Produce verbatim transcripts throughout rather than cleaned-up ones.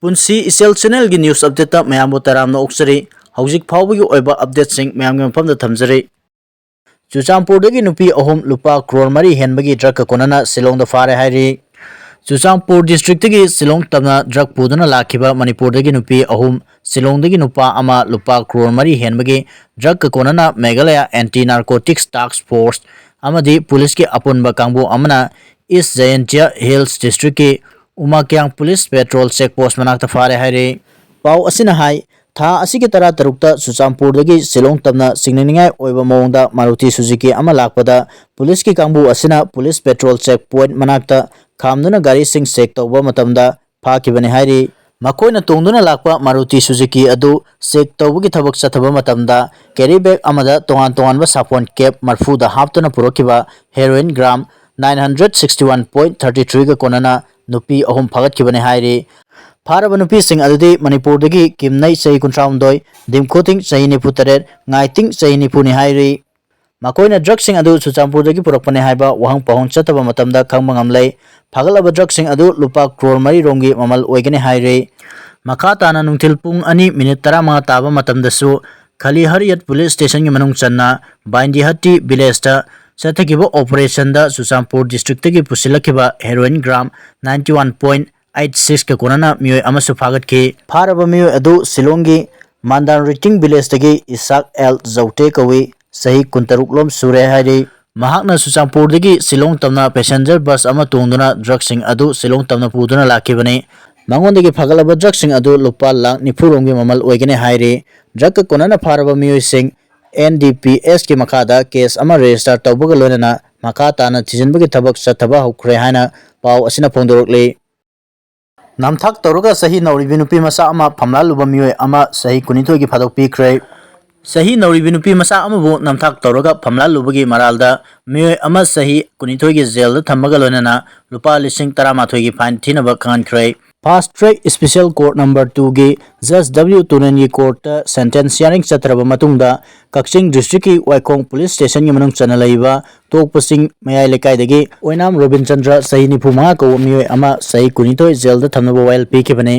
ꯄꯨꯟꯁꯤ ꯏꯆꯦꯜ ꯆꯦꯅꯦꯜꯒꯤ ꯅ꯭ꯌꯨꯁ ꯑꯞꯗꯦꯠꯇ ꯃꯌꯥꯝꯕꯨ ꯇꯔꯥꯝꯅ ꯑꯣꯛꯆꯔꯤ꯫ ꯍꯧꯖꯤꯛ ꯐꯥꯎꯕꯒꯤ ꯑꯣꯏꯕ ꯑꯞꯗꯦꯠꯁꯤꯡ ꯃꯌꯥꯝꯒꯤ ꯃꯐꯝꯗ ꯊꯝꯖꯔꯤ꯫ ꯆꯨꯔꯆꯥꯟꯄꯨꯔꯗꯒꯤ ꯅꯨꯄꯤ ꯑꯍꯨꯝ ꯂꯨꯄꯥ ꯀ꯭ꯔꯣꯔ ꯃꯔꯤ ꯍꯦꯟꯕꯒꯤ ꯗ꯭ꯔꯒꯀ ꯀꯣꯟꯅꯅ ꯁꯤꯂꯣꯡꯗ ꯐꯥꯔꯦ ꯍꯥꯏꯔꯤ꯫ ꯆꯨꯔꯆꯥꯟꯄꯨꯔ ꯗꯤꯁꯇ꯭ꯔꯤꯛꯇꯒꯤ ꯁꯤꯂꯣꯡ ꯇꯝꯅ ꯗ꯭ꯔꯒ ꯄꯨꯗꯨꯅ ꯂꯥꯛꯈꯤꯕ ꯃꯅꯤꯄꯨꯔꯗꯒꯤ ꯅꯨꯄꯤ ꯑꯍꯨꯝ, ꯁꯤꯂꯣꯡꯗꯒꯤ ꯅꯨꯄꯥ ꯑꯃ ꯂꯨꯄꯥ ꯀ꯭ꯔꯣꯔ ꯃꯔꯤ ꯍꯦꯟꯕꯒꯤ ꯗ꯭ꯔꯒꯀ ꯀꯣꯟꯅꯅ ꯃꯦꯘꯥꯂꯌꯥ ꯑꯦꯟꯇꯤ ꯅꯥꯔꯀꯣꯇꯤꯛꯁ ꯇꯥꯛꯁ ꯐꯣꯔꯁ ꯑꯃꯗꯤ ꯄꯨꯂꯤꯁꯀꯤ ꯑꯄꯨꯟꯕ ꯀꯥꯡꯕꯨ ꯑꯃꯅ ꯏꯁ ꯖꯌꯦꯟꯇꯤꯌꯥ ꯍꯤꯜꯁ ꯗꯤꯁꯇ꯭ꯔꯤꯛꯀꯤ ꯎꯃꯥꯀ꯭ꯌꯥꯡ ꯄꯨꯂꯤꯁ ꯄꯦꯇ꯭ꯔꯣꯜ ꯆꯦꯛ ꯄꯣꯁ ꯃꯅꯥꯛꯇ ꯐꯥꯔꯦ ꯍꯥꯏꯔꯤ꯫ ꯄꯥꯎ ꯑꯁꯤꯅ ꯍꯥꯏ, ꯊꯥ ꯑꯁꯤꯒꯤ ꯇꯔꯥꯇꯔꯨꯛꯇ ꯆꯨꯔꯆꯥꯟꯄꯨꯔꯗꯒꯤ ꯁꯤꯂꯣꯡ ꯇꯝꯅ ꯆꯤꯡꯅꯅꯤꯡꯉꯥꯏ ꯑꯣꯏꯕ ꯃꯑꯣꯡꯗ ꯃꯥꯔꯨꯇꯤ ꯁꯨꯖꯨꯀꯤ ꯑꯃ ꯂꯥꯛꯄꯗ ꯄꯨꯂꯤꯁꯀꯤ ꯀꯥꯡꯕꯨ ꯑꯁꯤꯅ ꯄꯨꯂꯤꯁ ꯄꯦꯇ꯭ꯔꯣꯜ ꯆꯦꯛ ꯄꯣꯏꯟꯠ ꯃꯅꯥꯛꯇ ꯈꯥꯝꯗꯨꯅ ꯒꯥꯔꯤꯁꯤꯡ ꯆꯦꯛ ꯇꯧꯕ ꯃꯇꯝꯗ ꯐꯥꯈꯤꯕꯅꯤ ꯍꯥꯏꯔꯤ꯫ ꯃꯈꯣꯏꯅ ꯇꯣꯡꯗꯨꯅ ꯂꯥꯛꯄ ꯃꯥꯔꯨꯇꯤ ꯁꯨꯖꯨꯀꯤ ꯑꯗꯨ ꯆꯦꯛ ꯇꯧꯕꯒꯤ ꯊꯕꯛ ꯆꯠꯊꯕ ꯃꯇꯝꯗ ꯀꯦꯔꯤ ꯕꯦꯒ ꯑꯃꯗ ꯇꯣꯉꯥꯟ ꯇꯣꯉꯥꯟꯕ ꯁꯥꯄꯣꯟ ꯀꯦꯞ ꯃꯔꯐꯨꯗ ꯍꯥꯞꯇꯨꯅ ꯄꯨꯔꯛꯈꯤꯕ heroin gram nine hundred sixty one point thirty ꯊ꯭ꯔꯤꯒ ꯀꯣꯟꯅꯅ ꯅꯨꯄꯤ ꯑꯍꯨꯝ ꯐꯥꯒꯠꯈꯤꯕꯅꯤ ꯍꯥꯏꯔꯤ꯫ ꯐꯥꯔꯕ ꯅꯨꯄꯤꯁꯤꯡ ꯑꯗꯨꯗꯤ ꯃꯅꯤꯄꯨꯔꯗꯒꯤ ꯀꯤꯝꯅꯩ ꯆꯍꯤ ꯀꯨꯟꯊ꯭ꯔꯥꯍꯨꯝꯗꯣꯏ, ꯗꯤꯝꯈꯣꯇꯤꯡ ꯆꯍꯤ ꯅꯤꯐꯨꯇꯔꯦꯠ, ꯉꯥꯏꯇꯤꯡ ꯆꯍꯤ ꯅꯤꯐꯨꯅꯤ ꯍꯥꯏꯔꯤ꯫ ꯃꯈꯣꯏꯅ ꯗ꯭ꯔꯒꯁꯤꯡ ꯑꯗꯨ ꯆꯨꯔꯆꯥꯟꯄꯨꯔꯗꯒꯤ ꯄꯨꯔꯛꯄꯅꯤ ꯍꯥꯏꯕ ꯋꯥꯍꯪ ꯄꯥꯎꯍꯪ ꯆꯠꯊꯕ ꯃꯇꯝꯗ ꯈꯪꯕ ꯉꯝꯂꯦ꯫ ꯐꯥꯒꯠꯂꯕ ꯗ꯭ꯔꯒꯁꯤꯡ ꯑꯗꯨ ꯂꯨꯄꯥ ꯀ꯭ꯔꯣꯔ ꯃꯔꯤ ꯔꯣꯝꯒꯤ ꯃꯃꯜ ꯑꯣꯏꯒꯅꯤ ꯍꯥꯏꯔꯤ꯫ ꯃꯈꯥ ꯇꯥꯅ ꯅꯨꯡꯊꯤꯜ ꯄꯨꯡ ꯑꯅꯤ ꯃꯤꯅꯤꯠ ꯇꯔꯥꯃꯉꯥ ꯇꯥꯕ ꯃꯇꯝꯗꯁꯨ ꯈꯂꯤꯍꯔꯤꯌꯠ ꯄꯨꯂꯤꯁ ꯁ꯭ꯇꯦꯁꯟꯒꯤ ꯃꯅꯨꯡ ꯆꯟꯅ ꯕꯥꯏꯟꯗꯤꯍꯠꯇꯤ ꯚꯤꯂꯦꯖꯇ ꯆꯠꯊꯈꯤꯕ ꯑꯣꯄꯔꯦꯁꯟꯗ ꯆꯨꯔꯆꯥꯟꯄꯨꯔ ꯗꯤꯁꯇ꯭ꯔꯤꯛꯇꯒꯤ ꯄꯨꯁꯤꯜꯂꯛꯈꯤꯕ heroin gram ninety one point eight ꯁꯤꯛꯁꯀ ꯀꯣꯟꯅꯅ ꯃꯤꯑꯣꯏ ꯑꯃꯁꯨ ꯐꯥꯒꯠꯈꯤ꯫ ꯐꯥꯔꯕ ꯃꯤꯑꯣꯏ ꯑꯗꯨ ꯁꯤꯂꯣꯡꯒꯤ ꯃꯥꯟꯗꯥꯟ ꯔꯤꯇꯤꯡ ꯚꯤꯂꯦꯖꯇꯒꯤ ꯏꯁꯥꯛ ꯑꯦꯜ ꯖꯧꯇꯦ ꯀꯧꯏ, ꯆꯍꯤ ꯀꯨꯟꯇꯔꯨꯛ ꯂꯣꯝ ꯁꯨꯔꯦ ꯍꯥꯏꯔꯤ꯫ ꯃꯍꯥꯛꯅ ꯆꯨꯔꯆꯥꯟꯄꯨꯔꯗꯒꯤ ꯁꯤꯂꯣꯡ ꯇꯝꯅ ꯄꯦꯁꯦꯟꯖꯔ ꯕꯁ ꯑꯃ ꯇꯣꯡꯗꯨꯅ ꯗ꯭ꯔꯒꯁꯤꯡ ꯑꯗꯨ ꯁꯤꯂꯣꯡ ꯇꯝꯅ ꯄꯨꯗꯨꯅ ꯂꯥꯛꯈꯤꯕꯅꯤ꯫ ꯃꯉꯣꯟꯗꯒꯤ ꯐꯥꯒꯠꯂꯕ ꯗ꯭ꯔꯒꯁꯤꯡ ꯑꯗꯨ ꯂꯨꯄꯥ ꯂꯥꯈ ꯅꯤꯐꯨ ꯔꯣꯝꯒꯤ ꯃꯃꯜ ꯑꯣꯏꯒꯅꯤ ꯍꯥꯏꯔꯤ꯫ ꯗ꯭ꯔꯒꯀ ꯀꯣꯟꯅꯅ ꯐꯥꯔꯕ ꯃꯤꯑꯣꯏꯁꯤꯡ ꯑꯦꯟ ꯗꯤ ꯄꯤ ꯑꯦꯁꯀꯤ ꯃꯈꯥꯗ ꯀꯦꯁ ꯑꯃ ꯔꯦꯖꯤꯁꯇꯔ ꯇꯧꯕꯒ ꯂꯣꯏꯅꯅ ꯃꯈꯥ ꯇꯥꯅ ꯊꯤꯖꯤꯟꯕꯒꯤ ꯊꯕꯛ ꯆꯠꯊꯕ ꯍꯧꯈ꯭ꯔꯦ ꯍꯥꯏꯅ ꯄꯥꯎ ꯑꯁꯤꯅ ꯐꯣꯡꯗꯣꯔꯛꯂꯤ꯫ ꯅꯝꯊꯥꯛ ꯇꯧꯔꯒ ꯆꯍꯤ ꯅꯧꯔꯤꯕꯤ ꯅꯨꯄꯤ ꯃꯆꯥ ꯑꯃ ꯐꯝꯂꯥꯜꯂꯨꯕ ꯃꯤꯑꯣꯏ ꯑꯃ ꯆꯍꯤ ꯀꯨꯟꯅꯤꯊꯣꯏꯒꯤ ꯐꯥꯗꯣꯛꯄꯤꯈ꯭ꯔꯦ꯫ ꯆꯍꯤ ꯅꯧꯔꯤꯕꯤ ꯅꯨꯄꯤ ꯃꯆꯥ ꯑꯃꯕꯨ ꯅꯝꯊꯥꯛ ꯇꯧꯔꯒ ꯐꯝꯂꯥꯜꯂꯨꯕꯒꯤ ꯃꯔꯥꯜꯗ ꯃꯤꯑꯣꯏ ꯑꯃ ꯆꯍꯤ ꯀꯨꯟꯅꯤꯊꯣꯏꯒꯤ ꯖꯦꯜꯗ ꯊꯝꯕꯒ ꯂꯣꯏꯅꯅ ꯂꯨꯄꯥ ꯂꯤꯁꯤꯡ ꯇꯔꯥꯃꯥꯊꯣꯏꯒꯤ ꯐꯥꯏꯟ ꯊꯤꯅꯕ ꯈꯪꯍꯟꯈ꯭ꯔꯦ꯫ ꯐꯥꯁ ꯇ꯭ꯔꯦꯛ ꯏꯁꯄꯤꯁꯦꯜ ꯀꯣꯔꯠ ꯅꯝꯕꯔ ꯇꯨꯒꯤ ꯖꯁ ꯗꯕ꯭ꯂꯤꯎ ꯇꯨꯅꯦꯟꯒꯤ ꯀꯣꯔꯠꯇ ꯁꯦꯟꯇꯦꯟꯁ ꯍꯤꯌꯥꯔꯤꯡ ꯆꯠꯊꯔꯕ ꯃꯇꯨꯡꯗ ꯀꯛꯆꯤꯡ ꯗꯤꯁꯇ꯭ꯔꯤꯛꯀꯤ ꯋꯥꯏꯈꯣꯡ ꯄꯨꯂꯤꯁ ꯁ꯭ꯇꯦꯁꯟꯒꯤ ꯃꯅꯨꯡ ꯆꯟꯅ ꯂꯩꯕ ꯇꯣꯛꯄ ꯆꯤꯡ ꯃꯌꯥꯏ ꯂꯩꯀꯥꯏꯗꯒꯤ ꯑꯣꯏꯅꯥꯝ ꯔꯣꯕꯤꯟꯆꯟꯗ꯭ꯔ ꯆꯍꯤ ꯅꯤꯐꯨ ꯃꯉꯥ ꯀꯧꯕ ꯃꯤꯑꯣꯏ ꯑꯃ ꯆꯍꯤ ꯀꯨꯟꯅꯤꯊꯣꯏ ꯖꯦꯜꯗ ꯊꯝꯅꯕ ꯋꯥꯌꯦꯜ ꯄꯤꯈꯤꯕꯅꯤ꯫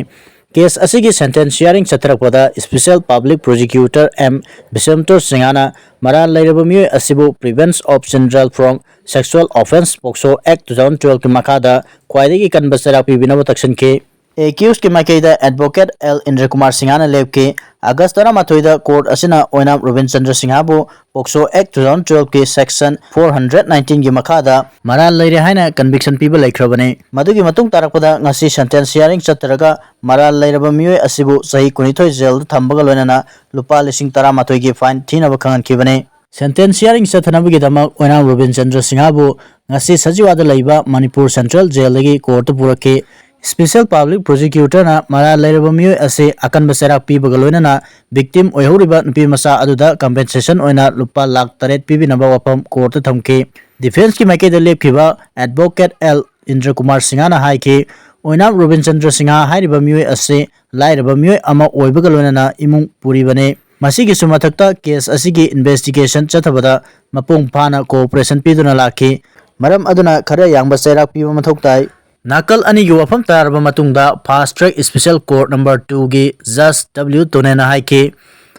Case ꯑꯁꯤꯒꯤ sentence hearing ꯆꯠꯊꯔꯛꯄꯗ Special Public Prosecutor M ꯕꯤꯁꯝꯇꯣꯔ ꯁꯤꯡꯍꯅ ꯃꯔꯥꯜ ꯂꯩꯔꯕ ꯃꯤꯑꯣꯏ ꯑꯁꯤꯕꯨ Prevention of Children from Sexual Offence, POCSO Act two thousand twelve ꯀꯤ ꯃꯈꯥꯗ ꯈ꯭ꯋꯥꯏꯗꯒꯤ ꯀꯟꯕ ꯆꯩꯔꯥꯛ ꯄꯤꯕꯤꯅꯕ ꯇꯛꯁꯤꯟꯈꯤ꯫ Accused ꯀꯤ ꯃꯥꯏꯀꯩꯗ advocate L ꯏꯟꯗ꯭ꯔꯀꯨꯃꯥꯔ ꯁꯤꯡꯍꯅ ꯂꯦꯞꯈꯤ꯫ August ꯇꯔꯥꯃꯥꯊꯣꯏꯗ court ꯑꯁꯤꯅ ꯑꯣꯏꯅꯥꯝ ꯔꯣꯕꯤꯟ ꯆꯟꯗ꯭ꯔ ꯁꯤꯡꯍꯕꯨ POCSO Act two thousand twelve ꯀꯤ section four hundred nineteen ꯒꯤ ꯃꯈꯥꯗ ꯃꯔꯥꯜ ꯂꯩꯔꯦ ꯍꯥꯏꯅ conviction ꯄꯤꯕ ꯂꯩꯈ꯭ꯔꯕꯅꯤ꯫ ꯃꯗꯨꯒꯤ ꯃꯇꯨꯡ ꯇꯥꯔꯛꯄꯗ ꯉꯁꯤ sentence hearing ꯆꯠꯊꯔꯒ ꯃꯔꯥꯜ ꯂꯩꯔꯕ ꯃꯤꯑꯣꯏ ꯑꯁꯤꯕꯨ ꯆꯍꯤ ꯀꯨꯟꯅꯤꯊꯣꯏ ꯖꯦꯜꯗ ꯊꯝꯕꯒ ꯂꯣꯏꯅꯅ ꯂꯨꯄꯥ ꯂꯤꯁꯤꯡ ꯇꯔꯥꯃꯥꯊꯣꯏꯒꯤ fine ꯊꯤꯅꯕ ꯈꯪꯍꯟꯈꯤꯕꯅꯤ꯫ Sentence hearing ꯆꯠꯊꯅꯕꯒꯤꯗꯃꯛ ꯑꯣꯏꯅꯥꯝ ꯔꯣꯕꯤꯟ ꯆꯟꯗ꯭ꯔ ꯁꯤꯡꯍꯕꯨ ꯉꯁꯤ ꯁꯖꯤꯋꯥꯗ ꯂꯩꯕ ꯃꯅꯤꯄꯨꯔ Central Jail ꯗꯒꯤ court ꯇ ꯄꯨꯔꯛꯈꯤ꯫ Special Public Prosecutor ꯅ ꯃꯔꯥꯜ ꯂꯩꯔꯕ ꯃꯤꯑꯣꯏ ꯑꯁꯤ ꯑꯀꯟꯕ ꯆꯩꯔꯥꯛ ꯄꯤꯕꯒ ꯂꯣꯏꯅꯅ victim ꯑꯣꯏꯍꯧꯔꯤꯕ ꯅꯨꯄꯤ ꯃꯆꯥ ꯑꯗꯨꯗ compensation ꯑꯣꯏꯅ ꯂꯨꯄꯥ ꯂꯥꯈ ꯇꯔꯦꯠ ꯄꯤꯕꯤꯅꯕ ꯋꯥꯐꯝ court ꯇ ꯊꯝꯈꯤ꯫ Defence ꯀꯤ ꯃꯥꯏꯀꯩꯗ ꯂꯦꯞꯈꯤꯕ advocate L ꯏꯟꯗ꯭ꯔꯀꯨꯃꯥꯔ ꯁꯤꯡꯍꯅ ꯍꯥꯏꯈꯤ, ꯑꯣꯏꯅꯥꯝ ꯔꯣꯕꯤꯟ ꯆꯟꯗ꯭ꯔ ꯁꯤꯡꯍ ꯍꯥꯏꯔꯤꯕ ꯃꯤꯑꯣꯏ ꯑꯁꯤ ꯂꯥꯏꯔꯕ ꯃꯤꯑꯣꯏ ꯑꯃ ꯑꯣꯏꯕꯒ ꯂꯣꯏꯅꯅ ꯏꯃꯨꯡ ꯄꯨꯔꯤꯕꯅꯤ꯫ ꯃꯁꯤꯒꯤꯁꯨ ꯃꯊꯛꯇ case ꯑꯁꯤꯒꯤ investigation ꯆꯠꯊꯕꯗ ꯃꯄꯨꯡ ꯐꯥꯅ cooperation ꯄꯤꯗꯨꯅ ꯂꯥꯛꯈꯤ꯫ ꯃꯔꯝ ꯑꯗꯨꯅ ꯈꯔ ꯌꯥꯡꯕ ꯆꯩꯔꯥꯛ ꯄꯤꯕ ꯃꯊꯧ ꯇꯥꯏ꯫ ꯅꯥꯀꯜ ꯑꯅꯤꯒꯤ ꯋꯥꯐꯝ ꯇꯥꯔꯕ ꯃꯇꯨꯡꯗ Fast Track Special Court Number two ꯒꯤ Judge W ꯇꯣꯅꯦꯅ ꯍꯥꯏꯈꯤ,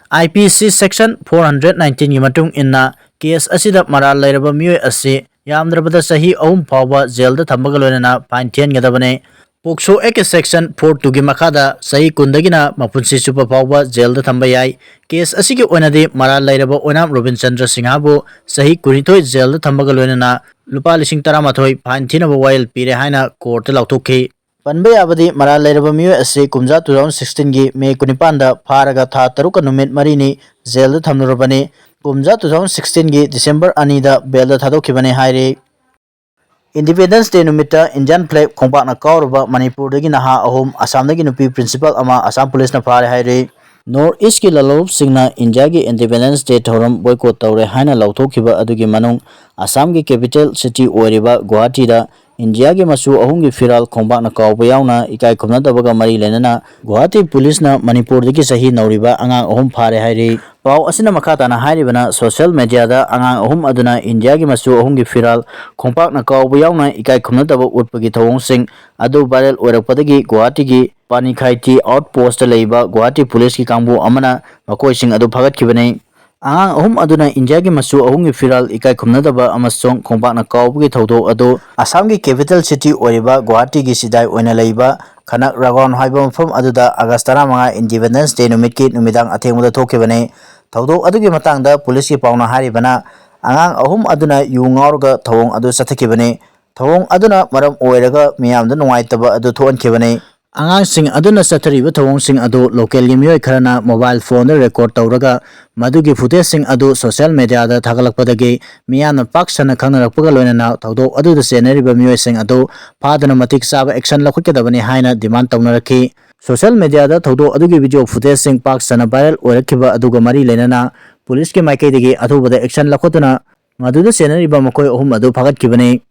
I P C section four hundred nineteen ꯒꯤ ꯃꯇꯨꯡ ꯏꯟꯅ case ꯑꯁꯤꯗ ꯃꯔꯥꯜ ꯂꯩꯔꯕ ꯃꯤꯑꯣꯏ ꯑꯁꯤ ꯌꯥꯝꯗ꯭ꯔꯕꯗ ꯆꯍꯤ ꯑꯍꯨꯝ ꯐꯥꯎꯕ ꯖꯦꯜꯗ ꯊꯝꯕꯒ ꯂꯣꯏꯅꯅ fine ꯊꯤꯍꯟꯒꯗꯕꯅꯤ꯫ POCSO Act section four two ꯒꯤ ꯃꯈꯥꯗ ꯆꯍꯤ ꯀꯨꯟꯗꯒꯤꯅ ꯃꯄꯨꯟꯁꯤ ꯆꯨꯞꯄ ꯐꯥꯎꯕ ꯖꯦꯜꯗ ꯊꯝꯕ ꯌꯥꯏ꯫ Case ꯑꯁꯤꯒꯤ ꯑꯣꯏꯅꯗꯤ ꯃꯔꯥꯜ ꯂꯩꯔꯕ ꯑꯣꯏꯅꯥꯝ ꯔꯣꯕꯤꯟ ꯆꯟꯗ꯭ꯔ ꯁꯤꯡꯍꯕꯨ ꯆꯍꯤ ꯀꯨꯟꯅꯤꯊꯣꯏ ꯖꯦꯜꯗ ꯊꯝꯕꯒ ꯂꯣꯏꯅꯅ ꯂꯨꯄꯥ ꯂꯤꯁꯤꯡ ꯇꯔꯥꯃꯥꯊꯣꯏ fine ꯊꯤꯅꯕ ꯋꯥꯌꯦꯜ ꯄꯤꯔꯦ ꯍꯥꯏꯅ court ꯇ ꯂꯥꯎꯊꯣꯛꯈꯤ꯫ ꯄꯟꯕ ꯌꯥꯕꯗꯤ ꯃꯔꯥꯜ ꯂꯩꯔꯕ ꯃꯤꯑꯣꯏ ꯑꯁꯤ ꯀꯨꯝꯖꯥ two thousand sixteen ꯒꯤ May ꯀꯨꯟꯅꯤꯄꯥꯟꯗ ꯐꯥꯔꯒ ꯊꯥ ꯇꯔꯨꯛꯀ ꯅꯨꯃꯤꯠ ꯃꯔꯤꯅꯤ ꯖꯦꯜꯗ ꯊꯝꯂꯨꯔꯕꯅꯤ꯫ ꯀꯨꯝꯖꯥ two thousand sixteen ꯒꯤ December ꯑꯅꯤꯗ bail ꯗ ꯊꯥꯗꯣꯛꯈꯤꯕꯅꯤ ꯍꯥꯏꯔꯤ꯫ Independence Day ꯅꯨꯃꯤꯠꯇ Indian flag ꯈꯣꯡꯄꯥꯛꯅ ꯀꯥꯎꯔꯨꯕ ꯃꯅꯤꯄꯨꯔꯗꯒꯤ ꯅꯍꯥ ꯑꯍꯨꯝ, ꯑꯁꯥꯝꯗꯒꯤ ꯅꯨꯄꯤ principal ꯑꯃ ꯑꯁꯥꯝ ꯄꯨꯂꯤꯁꯅ ꯐꯥꯔꯦ ꯍꯥꯏꯔꯤ꯫ North East ꯀꯤ ꯂꯥꯜꯍꯧꯂꯨꯞꯁꯤꯡꯅ ꯏꯟꯗꯤꯌꯥꯒꯤ Independence Day ꯊꯧꯔꯝ boycott ꯇꯧꯔꯦ ꯍꯥꯏꯅ ꯂꯥꯎꯊꯣꯛꯈꯤꯕ ꯑꯗꯨꯒꯤ ꯃꯅꯨꯡ ꯑꯁꯥꯝꯒꯤ capital city ꯑꯣꯏꯔꯤꯕ ꯒꯨꯋꯥꯍꯥꯇꯤꯗ ꯏꯟꯗꯤꯌꯥꯒꯤ ꯃꯆꯨ ꯑꯍꯨꯝꯒꯤ ꯐꯤꯔꯥꯜ ꯈꯣꯡꯄꯥꯛꯅ ꯀꯥꯎꯕ ꯌꯥꯎꯅ ꯏꯀꯥꯏ ꯈꯨꯝꯅꯗꯕꯒ ꯃꯔꯤ ꯂꯩꯅꯅ ꯒꯨꯋꯥꯍꯥꯇꯤ ꯄꯨꯂꯤꯁꯅ ꯃꯅꯤꯄꯨꯔꯗꯒꯤ ꯆꯍꯤ ꯅꯧꯔꯤꯕ ꯑꯉꯥꯡ ꯑꯍꯨꯝ ꯐꯥꯔꯦ ꯍꯥꯏꯔꯤ꯫ ꯄꯥꯎ ꯑꯁꯤꯅ ꯃꯈꯥ ꯇꯥꯅ ꯍꯥꯏꯔꯤꯕꯅ, ꯁꯣꯁꯤꯌꯦꯜ ꯃꯦꯗꯤꯌꯥꯗ ꯑꯉꯥꯡ ꯑꯍꯨꯝ ꯑꯗꯨꯅ ꯏꯟꯗꯤꯌꯥꯒꯤ ꯃꯆꯨ ꯑꯍꯨꯝꯒꯤ ꯐꯤꯔꯥꯜ, ꯈꯣꯡꯄꯥꯛꯅ ꯀꯥꯎꯕ ꯌꯥꯎꯅ ꯏꯀꯥꯏ ꯈꯨꯝꯅꯗꯕ ꯎꯠꯄꯒꯤ ꯊꯧꯑꯣꯡꯁꯤꯡ ꯑꯗꯨ ꯚꯥꯏꯔꯦꯜ ꯑꯣꯏꯔꯛꯄꯗꯒꯤ ꯒꯨꯋꯥꯍꯥꯇꯤꯒꯤ ꯄꯥꯅꯤꯈꯥꯏꯇꯤ ꯑꯥꯎꯠ ꯄꯣꯁꯇ ꯂꯩꯕ ꯒꯨꯋꯥꯍꯥꯇꯤ ꯄꯨꯂꯤꯁꯀꯤ ꯀꯥꯡꯕꯨ ꯑꯃꯅ ꯃꯈꯣꯏꯁꯤꯡ ꯑꯗꯨ ꯐꯥꯒꯠꯈꯤꯕꯅꯤ꯫ ꯑꯉꯥꯡ ꯑꯍꯨꯝ ꯑꯗꯨꯅ ꯏꯟꯗꯤꯌꯥꯒꯤ ꯃꯆꯨ ꯑꯍꯨꯝꯒꯤ ꯐꯤꯔꯥꯜ, ꯏꯀꯥꯏ ꯈꯨꯝꯅꯗꯕ ꯑꯃꯁꯨꯡ ꯈꯣꯡꯄꯥꯛꯅ ꯀꯥꯎꯕꯒꯤ ꯊꯧꯗꯣꯛ ꯑꯗꯨ ꯑꯁꯥꯝꯒꯤ ꯀꯦꯄꯤꯇꯦꯜ ꯁꯤꯇꯤ ꯑꯣꯏꯔꯤꯕ ꯒꯨꯋꯥꯍꯥꯇꯤꯒꯤ ꯁꯤꯗꯥꯏ ꯑꯣꯏꯅ ꯂꯩꯕ ꯈꯅꯛ ꯔꯥꯒꯣꯟ ꯍꯥꯏꯕ ꯃꯐꯝ ꯑꯗꯨꯗ ꯑꯥꯒꯁ ꯇꯔꯥꯃꯉꯥ Independence Day ꯅꯨꯃꯤꯠꯀꯤ ꯅꯨꯃꯤꯗꯥꯡ ꯑꯊꯦꯡꯕꯗ ꯊꯣꯛꯈꯤꯕꯅꯤ꯫ ꯊꯧꯗꯣꯛ ꯑꯗꯨꯒꯤ ꯃꯇꯥꯡꯗ ꯄꯨꯂꯤꯁꯀꯤ ꯄꯥꯎꯅ ꯍꯥꯏꯔꯤꯕꯅ, ꯑꯉꯥꯡ ꯑꯍꯨꯝ ꯑꯗꯨꯅ ꯌꯨ ꯉꯥꯎꯔꯒ ꯊꯧꯑꯣꯡ ꯑꯗꯨ ꯆꯠꯊꯈꯤꯕꯅꯤ꯫ ꯊꯧꯑꯣꯡ ꯑꯗꯨꯅ ꯃꯔꯝ ꯑꯣꯏꯔꯒ ꯃꯤꯌꯥꯝꯗ ꯅꯨꯡꯉꯥꯏꯇꯕ ꯑꯗꯨ ꯊꯣꯛꯍꯟꯈꯤꯕꯅꯤ꯫ ꯑꯉꯥꯡꯁꯤꯡ ꯑꯗꯨꯅ ꯆꯠꯊꯔꯤꯕ ꯊꯧꯑꯣꯡꯁꯤꯡ ꯑꯗꯨ ꯂꯣꯀꯦꯜꯒꯤ ꯃꯤꯑꯣꯏ ꯈꯔꯅ ꯃꯣꯕꯥꯏꯜ ꯐꯣꯟꯗ ꯔꯦꯀꯣꯔꯗ ꯇꯧꯔꯒ ꯃꯗꯨꯒꯤ ꯐꯨꯇꯦꯖꯁꯤꯡ ꯑꯗꯨ ꯁꯣꯁꯤꯌꯦꯜ ꯃꯦꯗꯤꯌꯥꯗ ꯊꯥꯒꯠꯂꯛꯄꯗꯒꯤ ꯃꯤꯌꯥꯝꯅ ꯄꯥꯛ ꯁꯟꯅ ꯈꯪꯅꯔꯛꯄꯒ ꯂꯣꯏꯅꯅ ꯊꯧꯗꯣꯛ ꯑꯗꯨꯗ ꯆꯦꯟꯅꯔꯤꯕ ꯃꯤꯑꯣꯏꯁꯤꯡ ꯑꯗꯨ ꯐꯥꯗꯨꯅ ꯃꯇꯤꯛ ꯆꯥꯕ ꯑꯦꯛꯁꯟ ꯂꯧꯈꯠꯀꯗꯕꯅꯤ ꯍꯥꯏꯅ ꯗꯤꯃꯥꯟ ꯇꯧꯅꯔꯛꯈꯤ꯫ ꯁꯣꯁꯤꯌꯦꯜ ꯃꯦꯗꯤꯌꯥꯗ ꯊꯧꯗꯣꯛ ꯑꯗꯨꯒꯤ ꯚꯤꯗꯤꯑꯣ ꯐꯨꯇꯦꯖꯁꯤꯡ ꯄꯥꯛ ꯁꯟꯅ ꯚꯥꯏꯔꯦꯜ ꯑꯣꯏꯔꯛꯈꯤꯕ ꯑꯗꯨꯒ ꯃꯔꯤ ꯂꯩꯅꯅ ꯄꯨꯂꯤꯁꯀꯤ ꯃꯥꯏꯀꯩꯗꯒꯤ ꯑꯊꯨꯕꯗ ꯑꯦꯛꯁꯟ ꯂꯧꯈꯠꯇꯨꯅ ꯃꯗꯨꯗ ꯆꯦꯟꯅꯔꯤꯕ ꯃꯈꯣꯏ ꯑꯍꯨꯝ ꯑꯗꯨ ꯐꯥꯒꯠꯈꯤꯕꯅꯤ꯫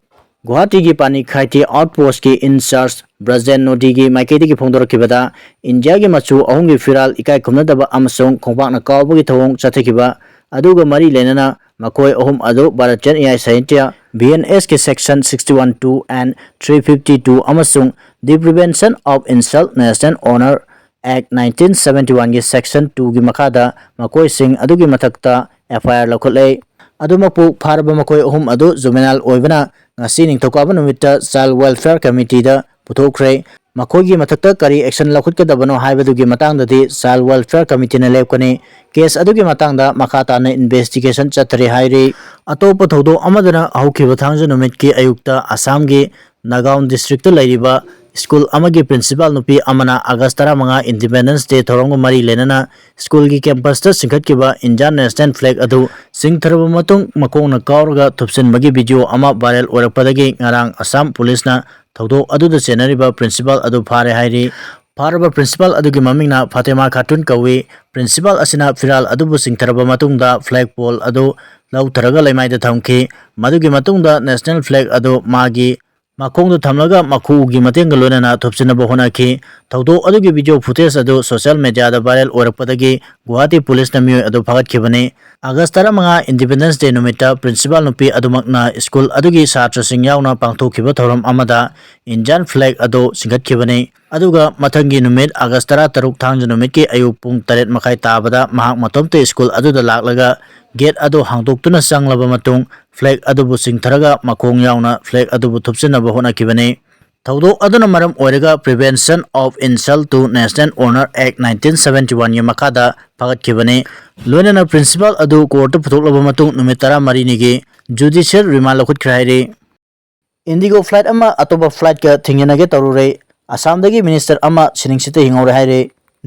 ꯒꯨꯋꯥꯍꯥꯇꯤꯒꯤ ꯄꯥꯅꯤꯈꯥꯏꯇꯤ ꯑꯥꯎꯠ ꯄꯣꯁꯀꯤ ꯏꯟꯆꯥꯔꯖ ꯕ꯭ꯔꯖꯦꯟ ꯅꯣꯗꯤꯒꯤ ꯃꯥꯏꯀꯩꯗꯒꯤ ꯐꯣꯡꯗꯣꯔꯛꯈꯤꯕꯗ, ꯏꯟꯗꯤꯌꯥꯒꯤ ꯃꯆꯨ ꯑꯍꯨꯝꯒꯤ ꯐꯤꯔꯥꯜ, ꯏꯀꯥꯏ ꯈꯨꯝꯅꯗꯕ ꯑꯃꯁꯨꯡ ꯈꯣꯡꯄꯥꯛꯅ ꯀꯥꯎꯕꯒꯤ ꯊꯧꯑꯣꯡ ꯆꯠꯊꯈꯤꯕ ꯑꯗꯨꯒ ꯃꯔꯤ ꯂꯩꯅꯅ ꯃꯈꯣꯏ ꯑꯍꯨꯝ ꯑꯗꯨ ꯚꯥꯔꯠ ꯆꯦꯟ ꯏꯌꯥꯏ ꯁꯥꯍꯤꯇ꯭ꯌ, ꯚꯤ ꯑꯦꯟ ꯑꯦꯁꯀꯤ section sixty one two and three fifty two ꯑꯃꯁꯨꯡ The Prevention of Insult National Honor Act nineteen seventy oneꯒꯤ section twoꯒꯤ ꯃꯈꯥꯗ ꯃꯈꯣꯏꯁꯤꯡ ꯑꯗꯨꯒꯤ ꯃꯊꯛꯇ ꯑꯦꯐ ꯑꯥꯏ ꯑꯥꯔ ꯂꯧꯈꯠꯂꯦ꯫ ꯑꯗꯨꯃꯛꯄꯨ ꯐꯥꯔꯕ ꯃꯈꯣꯏ ꯑꯍꯨꯝ ꯑꯗꯨ ꯖꯨꯕꯦꯅꯥꯏꯜ ꯑꯣꯏꯕꯅ ꯉꯁꯤ ꯅꯤꯡꯊꯧꯀꯥꯕ ꯅꯨꯃꯤꯠꯇ ꯆꯥꯏꯜ ꯋꯦꯜꯐꯤꯌꯔ ꯀꯃꯤꯇꯤꯗ ꯄꯨꯊꯣꯛꯈ꯭ꯔꯦ꯫ ꯃꯈꯣꯏꯒꯤ ꯃꯊꯛꯇ ꯀꯔꯤ ꯑꯦꯛꯁꯟ ꯂꯧꯈꯠꯀꯗꯕꯅꯣ ꯍꯥꯏꯕꯗꯨꯒꯤ ꯃꯇꯥꯡꯗꯗꯤ ꯆꯥꯏꯜ ꯋꯦꯜꯐꯤꯌꯔ ꯀꯃꯤꯇꯤꯅ ꯂꯦꯞꯀꯅꯤ꯫ ꯀꯦꯁ ꯑꯗꯨꯒꯤ ꯃꯇꯥꯡꯗ ꯃꯈꯥ ꯇꯥꯅ ꯏꯟꯚꯦꯁꯇꯤꯒꯦꯁꯟ ꯆꯠꯊꯔꯤ ꯍꯥꯏꯔꯤ꯫ ꯑꯇꯣꯞꯄ ꯊꯧꯗꯣꯛ ꯑꯃꯗꯅ ꯍꯧꯈꯤꯕ ꯊꯥꯡꯖ ꯅꯨꯃꯤꯠꯀꯤ ꯑꯌꯨꯛꯇ ꯑꯁꯥꯝꯒꯤ ꯅꯥꯒꯥꯎꯟ ꯗꯤꯁꯇ꯭ꯔꯤꯛꯇ ꯂꯩꯔꯤꯕ ꯁ꯭ꯀꯨꯜ ꯑꯃꯒꯤ ꯄ꯭ꯔꯤꯟꯁꯤꯄꯥꯜ ꯅꯨꯄꯤ ꯑꯃꯅ ꯑꯥꯒꯁ ꯇꯔꯥꯃꯉꯥ Independence Day ꯊꯧꯔꯝꯒ ꯃꯔꯤ ꯂꯩꯅꯅ ꯁ꯭ꯀꯨꯜꯒꯤ ꯀꯦꯝꯄꯁꯇ ꯆꯤꯡꯈꯠꯈꯤꯕ ꯏꯟꯗꯤꯌꯥꯟ ꯅꯦꯁꯅꯦꯜ ꯐ꯭ꯂꯦꯒ ꯑꯗꯨ ꯆꯤꯡꯊꯔꯕ ꯃꯇꯨꯡ ꯃꯈꯣꯡꯅ ꯀꯥꯎꯔꯒ ꯊꯨꯞꯆꯤꯟꯕꯒꯤ ꯚꯤꯗꯤꯑꯣ ꯑꯃ ꯚꯥꯏꯔꯦꯜ ꯑꯣꯏꯔꯛꯄꯗꯒꯤ ꯉꯔꯥꯡ ꯑꯁꯥꯝ ꯄꯨꯂꯤꯁꯅ ꯊꯧꯗꯣꯛ ꯑꯗꯨꯗ ꯆꯦꯟꯅꯔꯤꯕ ꯄ꯭ꯔꯤꯟꯁꯤꯄꯥꯜ ꯑꯗꯨ ꯐꯥꯔꯦ ꯍꯥꯏꯔꯤ꯫ ꯐꯥꯔꯕ ꯄ꯭ꯔꯤꯟꯁꯤꯄꯥꯜ ꯑꯗꯨꯒꯤ ꯃꯃꯤꯡꯅ ꯐꯥꯇꯦꯃꯥ ꯈꯥꯇꯨꯟ ꯀꯧꯏ꯫ ꯄ꯭ꯔꯤꯟꯁꯤꯄꯥꯜ ꯑꯁꯤꯅ ꯐꯤꯔꯥꯜ ꯑꯗꯨꯕꯨ ꯆꯤꯡꯊꯔꯕ ꯃꯇꯨꯡꯗ ꯐ꯭ꯂꯦꯒ ꯄꯣꯜ ꯑꯗꯨ ꯂꯧꯊꯔꯒ ꯂꯩꯃꯥꯏꯗ ꯊꯝꯈꯤ꯫ ꯃꯗꯨꯒꯤ ꯃꯇꯨꯡꯗ ꯅꯦꯁꯅꯦꯜ ꯐ꯭ꯂꯦꯒ ꯑꯗꯨ ꯃꯥꯒꯤ ꯃꯈꯣꯡꯗ ꯊꯝꯂꯒ ꯃꯈꯨꯒꯤ ꯃꯇꯦꯡꯒ ꯂꯣꯏꯅꯅ ꯊꯨꯞꯆꯤꯟꯅꯕ ꯍꯣꯠꯅꯈꯤ꯫ ꯊꯧꯗꯣꯛ ꯑꯗꯨꯒꯤ video footage ꯑꯗꯨ social media ꯗ viral ꯑꯣꯏꯔꯛꯄꯗꯒꯤ ꯒꯨꯋꯥꯍꯥꯇꯤ police ꯅ ꯃꯤꯑꯣꯏ ꯑꯗꯨ ꯐꯥꯒꯠꯈꯤꯕꯅꯤ꯫ August ꯇꯔꯥꯃꯉꯥ Independence Day ꯅꯨꯃꯤꯠꯇ principal ꯅꯨꯄꯤ ꯑꯗꯨꯃꯛꯅ school ꯑꯗꯨꯒꯤ ꯁꯥꯇ꯭ꯔꯁꯤꯡ ꯌꯥꯎꯅ ꯄꯥꯡꯊꯣꯛꯈꯤꯕ ꯊꯧꯔꯝ ꯑꯃꯗ Indian flag ꯑꯗꯨ ꯆꯤꯡꯈꯠꯈꯤꯕꯅꯤ꯫ ꯑꯗꯨꯒ ꯃꯊꯪꯒꯤ ꯅꯨꯃꯤꯠ August ꯇꯔꯥꯇꯔꯨꯛ ꯊꯥꯡꯖ ꯅꯨꯃꯤꯠꯀꯤ ꯑꯌꯨꯛ ꯄꯨꯡ ꯇꯔꯦꯠ ꯃꯈꯥꯏ ꯇꯥꯕꯗ ꯃꯍꯥꯛ ꯃꯇꯣꯝꯇ school ꯑꯗꯨꯗ ꯂꯥꯛꯂꯒ gate ꯑꯗꯨ ꯍꯥꯡꯗꯣꯛꯇꯨꯅ ꯆꯪꯂꯕ ꯃꯇꯨꯡ flag ꯑꯗꯨꯕꯨ ꯆꯤꯡꯊꯔꯒ ꯃꯈꯣꯡ ꯌꯥꯎꯅ flag ꯑꯗꯨꯕꯨ ꯊꯨꯞꯆꯤꯟꯅꯕ ꯍꯣꯠꯅꯈꯤꯕꯅꯤ꯫ ꯊꯧꯗꯣꯛ ꯑꯗꯨꯅ ꯃꯔꯝ ꯑꯣꯏꯔꯒ Prevention of Insult to National Honour Act nineteen seventy one ꯒꯤ ꯃꯈꯥꯗ ꯐꯥꯒꯠꯈꯤꯕꯅꯤ꯫ ꯂꯣꯏꯅꯅ principal ꯑꯗꯨ court ꯇ ꯄꯨꯊꯣꯛꯂꯕ ꯃꯇꯨꯡ ꯅꯨꯃꯤꯠ ꯇꯔꯥꯃꯔꯤꯅꯤꯒꯤ judicial remand ꯂꯧꯈꯠꯈ꯭ꯔꯦ ꯍꯥꯏꯔꯤ꯫ IndiGo flight ꯑꯃ ꯑꯇꯣꯞꯄ flight ꯀ ꯊꯦꯡꯖꯤꯟꯅꯒꯦ ꯇꯧꯔꯨꯔꯦ꯫ ꯑꯁꯥꯝꯗꯒꯤ minister ꯑꯃ ꯁꯤꯅꯤꯡꯁꯤꯠꯇ ꯍꯤꯡꯍꯧꯔꯦ ꯍꯥꯏꯔꯦ꯫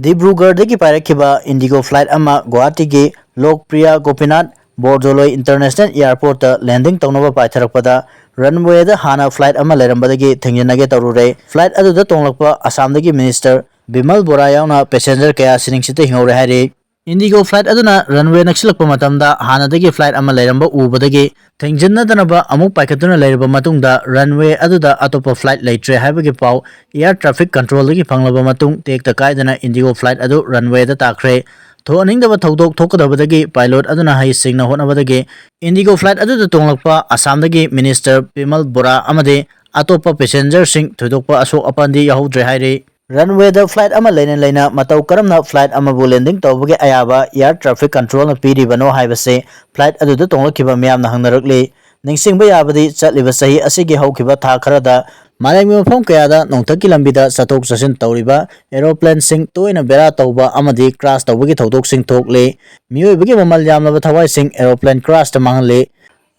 ꯗꯤꯕ꯭ꯔꯨꯒꯔꯗꯒꯤ ꯄꯥꯏꯔꯛꯈꯤꯕ IndiGo flight ꯑꯃ ꯒꯨꯋꯥꯍꯥꯇꯤꯒꯤ ꯂꯣꯛꯄ꯭ꯔꯤꯌꯥ ꯒꯣꯄꯤꯅꯥꯊ ꯕꯣꯔꯗꯣꯂꯣꯏ International Airport ꯇ landing ꯇꯧꯅꯕ ꯄꯥꯏꯊꯔꯛꯄꯗ runway ꯗ ꯍꯥꯟꯅ flight ꯑꯃ ꯂꯩꯔꯝꯕꯗꯒꯤ ꯊꯦꯡꯖꯤꯟꯅꯒꯦ ꯇꯧꯔꯨꯔꯦ꯫ Flight ꯑꯗꯨꯗ ꯇꯣꯡꯂꯛꯄ ꯑꯁꯥꯝꯗꯒꯤ minister ꯕꯤꯃꯜ ꯕꯣꯔꯥ ꯌꯥꯎꯅ passenger ꯀꯌꯥ ꯁꯤꯅꯤꯡꯁꯤꯠꯇ ꯍꯤꯡꯍꯧꯔꯦ ꯍꯥꯏꯔꯤ꯫ IndiGo flight ꯑꯗꯨꯅ runway ꯅꯛꯁꯤꯜꯂꯛꯄ ꯃꯇꯝꯗ ꯍꯥꯟꯅꯗꯒꯤ flight ꯑꯃ ꯂꯩꯔꯝꯕ ꯎꯕꯗꯒꯤ ꯊꯦꯡꯖꯤꯟꯅꯗꯅꯕ ꯑꯃꯨꯛ ꯄꯥꯏꯈꯠꯇꯨꯅ ꯂꯩꯔꯕ ꯃꯇꯨꯡꯗ runway ꯑꯗꯨꯗ ꯑꯇꯣꯞꯄ flight ꯂꯩꯇ꯭ꯔꯦ ꯍꯥꯏꯕꯒꯤ ꯄꯥꯎ Air Traffic Control ꯗꯒꯤ ꯐꯪꯂꯕ ꯃꯇꯨꯡ ꯇꯦꯛꯇ ꯀꯥꯏꯗꯅ IndiGo flight ꯑꯗꯨ runway ꯗ ꯇꯥꯈ꯭ꯔꯦ꯫ ꯊꯣꯛꯍꯟꯅꯤꯡꯗꯕ ꯊꯧꯗꯣꯛ ꯊꯣꯛꯀꯗꯕꯗꯒꯤ pilot ꯑꯗꯨꯅ ꯍꯩꯁꯤꯡꯅ ꯍꯣꯠꯅꯕꯗꯒꯤ IndiGo flight ꯑꯗꯨꯗ ꯇꯣꯡꯂꯛꯄ ꯑꯁꯥꯝꯗꯒꯤ minister ꯕꯤꯃꯜ ꯕꯣꯔꯥ ꯑꯃꯗꯤ ꯑꯇꯣꯞꯄ passenger ꯁꯤꯡ ꯊꯣꯏꯗꯣꯛꯄ ꯑꯁꯣꯛ ꯑꯄꯟꯗꯤ ꯌꯥꯎꯍꯧꯗ꯭ꯔꯦ ꯍꯥꯏꯔꯤ꯫ Runway ꯗ flight ꯑꯃ ꯂꯩꯅ ꯂꯩꯅ ꯃꯇꯧ ꯀꯔꯝꯅ flight ꯑꯃꯕꯨ landing ꯇꯧꯕꯒꯤ ꯑꯌꯥꯕ Air Traffic Control ꯅ ꯄꯤꯔꯤꯕꯅꯣ ꯍꯥꯏꯕꯁꯤ flight ꯑꯗꯨꯗ ꯇꯣꯡꯂꯛꯈꯤꯕ ꯃꯤꯌꯥꯝꯅ ꯍꯪꯅꯔꯛꯂꯤ꯫ ꯅꯤꯡꯁꯤꯡꯕ ꯌꯥꯕꯗꯤ ꯆꯠꯂꯤꯕ ꯆꯍꯤ ꯑꯁꯤꯒꯤ ꯍꯧꯈꯤꯕ ꯊꯥ ꯈꯔꯗ ꯃꯥꯂꯦꯝꯒꯤ ꯃꯐꯝ ꯀꯌꯥꯗ ꯅꯣꯡꯊꯛꯀꯤ ꯂꯝꯕꯤꯗ ꯆꯠꯊꯣꯛ ꯆꯠꯁꯤꯟ ꯇꯧꯔꯤꯕ aeroplane ꯁꯤꯡ ꯇꯣꯏꯅ ꯕꯦꯔꯥ ꯇꯧꯕ ꯑꯃꯗꯤ crash ꯇꯧꯕꯒꯤ ꯊꯧꯗꯣꯛꯁꯤꯡ ꯊꯣꯛꯂꯤ꯫ ꯃꯤꯑꯣꯏꯕꯒꯤ ꯃꯃꯜ ꯌꯥꯝꯂꯕ ꯊꯋꯥꯏꯁꯤꯡ aeroplane crash ꯇ ꯃꯥꯡꯍꯜꯂꯤ꯫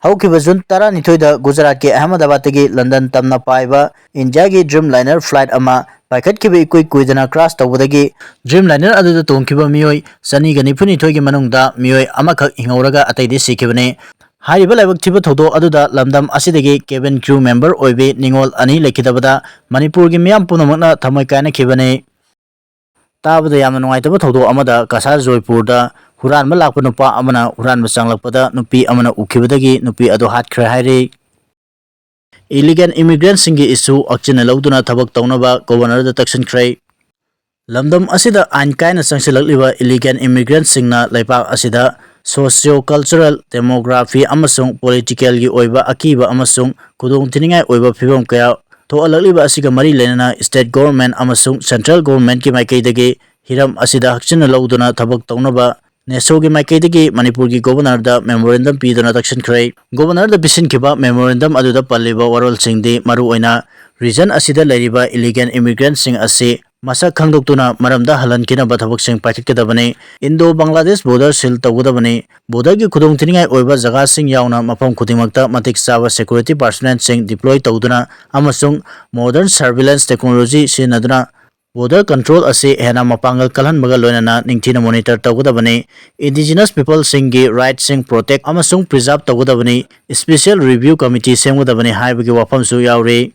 ꯍꯧꯈꯤꯕ June ꯇꯔꯥꯅꯤꯊꯣꯏꯗ ꯒꯨꯖꯔꯥꯠꯀꯤ ꯑꯍꯃꯗꯥꯕꯥꯗꯇꯒꯤ ꯂꯟꯗꯟ ꯇꯝꯅ ꯄꯥꯏꯕ ꯏꯟꯗꯤꯌꯥꯒꯤ Dreamliner flight ꯑꯃ ꯄꯥꯏꯈꯠꯈꯤꯕ ꯏꯀꯨꯏ ꯀꯨꯏꯗꯅ crash ꯇꯧꯕꯗꯒꯤ Dreamliner ꯑꯗꯨꯗ ꯇꯣꯡꯈꯤꯕ ꯃꯤꯑꯣꯏ ꯆꯅꯤꯒ ꯅꯤꯐꯨꯅꯤꯊꯣꯏꯒꯤ ꯃꯅꯨꯡꯗ ꯃꯤꯑꯣꯏ ꯑꯃꯈꯛ ꯍꯤꯡꯍꯧꯔꯒ ꯑꯇꯩꯗꯤ ꯁꯤꯈꯤꯕꯅꯤ꯫ ꯍꯥꯏꯔꯤꯕ ꯂꯥꯏꯕꯛ ꯊꯤꯕ ꯊꯧꯗꯣꯛ ꯑꯗꯨꯗ ꯂꯝꯗꯝ ꯑꯁꯤꯗꯒꯤ cabin crew member ꯑꯣꯏꯕꯤ ꯅꯤꯉꯣꯜ ꯑꯅꯤ ꯂꯩꯈꯤꯗꯕꯗ ꯃꯅꯤꯄꯨꯔꯒꯤ ꯃꯤꯌꯥꯝ ꯄꯨꯝꯅꯃꯛꯅ ꯊꯃꯣꯏ ꯀꯥꯏꯅꯈꯤꯕꯅꯤ꯫ ꯇꯥꯕꯗ ꯌꯥꯝꯅ ꯅꯨꯡꯉꯥꯏꯇꯕ ꯊꯧꯗꯣꯛ ꯑꯃꯗ ꯀꯁꯥꯔ ꯖꯣꯏꯄꯨꯔꯗ ꯍꯨꯔꯥꯟꯕ ꯂꯥꯛꯄ ꯅꯨꯄꯥ ꯑꯃꯅ ꯍꯨꯔꯥꯟꯕ ꯆꯪꯂꯛꯄꯗ ꯅꯨꯄꯤ ꯑꯃꯅ ꯎꯈꯤꯕꯗꯒꯤ ꯅꯨꯄꯤ ꯑꯗꯨ ꯍꯥꯠꯈ꯭ꯔꯦ ꯍꯥꯏꯔꯤ꯫ illegal immigrantꯁꯤꯡꯒꯤ issue ꯍꯛꯆꯤꯟꯅ ꯂꯧꯗꯨꯅ ꯊꯕꯛ ꯇꯧꯅꯕ Governorꯗ ꯇꯛꯁꯤꯟꯈ꯭ꯔꯦ꯫ ꯂꯝꯗꯝ ꯑꯁꯤꯗ ꯑꯥꯏꯟ ꯀꯥꯏꯅ ꯆꯪꯁꯤꯜꯂꯛꯂꯤꯕ illegal immigrantꯁꯤꯡꯅ ꯂꯩꯕꯥꯛ ꯑꯁꯤꯗ socio-cultural, demography ꯑꯃꯁꯨꯡ politicalꯒꯤ ꯑꯣꯏꯕ ꯑꯀꯤꯕ ꯑꯃꯁꯨꯡ ꯈꯨꯗꯣꯡꯊꯤꯅꯤꯡꯉꯥꯏ ꯑꯣꯏꯕ ꯐꯤꯕꯝ ꯀꯌꯥ ꯊꯣꯛꯍꯜꯂꯛꯂꯤꯕ ꯑꯁꯤꯒ ꯃꯔꯤ ꯂꯩꯅꯅ state government ꯑꯃꯁꯨꯡ central governmentꯀꯤ ꯃꯥꯏꯀꯩꯗꯒꯤ ꯍꯤꯔꯝ ꯑꯁꯤꯗ ꯍꯛꯆꯤꯟꯅ ꯂꯧꯗꯨꯅ ꯊꯕꯛ ꯇꯧꯅꯕ NESOꯒꯤ ꯃꯥꯏꯀꯩꯗꯒꯤ ꯃꯅꯤꯄꯨꯔꯒꯤ Governorꯗ memorandum ꯄꯤꯗꯨꯅ ꯇꯛꯁꯤꯟꯈ꯭ꯔꯦ꯫ Governorꯗ ꯄꯤꯁꯤꯟꯈꯤꯕ memorandum ꯑꯗꯨꯗ ꯄꯜꯂꯤꯕ ꯋꯥꯔꯣꯜꯁꯤꯡꯗꯤ ꯃꯔꯨꯑꯣꯏꯅ region ꯑꯁꯤꯗ ꯂꯩꯔꯤꯕ illegal immigrantꯁꯤꯡ ꯑꯁꯤ ꯃꯁꯛ ꯈꯪꯗꯣꯛꯇꯨꯅ ꯃꯔꯝꯗ ꯍꯜꯍꯟꯈꯤꯅꯕ ꯊꯕꯛꯁꯤꯡ ꯄꯥꯏꯈꯠꯀꯗꯕꯅꯤ꯫ Indo-Bangladesh border seal ꯇꯧꯒꯗꯕꯅꯤ꯫ Borderꯒꯤ ꯈꯨꯗꯣꯡꯊꯤꯅꯤꯡꯉꯥꯏ ꯑꯣꯏꯕ ꯖꯒꯥꯁꯤꯡ ꯌꯥꯎꯅ ꯃꯐꯝ ꯈꯨꯗꯤꯡꯃꯛꯇ ꯃꯇꯤꯛ ꯆꯥꯕ security personnelꯁꯤꯡ deploy ꯇꯧꯗꯨꯅ ꯑꯃꯁꯨꯡ modern surveillance technology ꯁꯤꯖꯤꯟꯅꯗꯨꯅ border control ꯑꯁꯤ ꯍꯦꯟꯅ ꯃꯄꯥꯡꯒꯜ ꯀꯜꯍꯟꯕꯒ ꯂꯣꯏꯅꯅ ꯅꯤꯡꯊꯤꯅ monitor ꯇꯧꯒꯗꯕꯅꯤ꯫ Indigenous peopleꯁꯤꯡꯒꯤ rightꯁꯤꯡ protect ꯑꯃꯁꯨꯡ preserve ꯇꯧꯒꯗꯕꯅꯤ꯫ Special review committee ꯁꯦꯝꯒꯗꯕꯅꯤ ꯍꯥꯏꯕꯒꯤ ꯋꯥꯐꯝꯁꯨ ꯌꯥꯎꯔꯤ꯫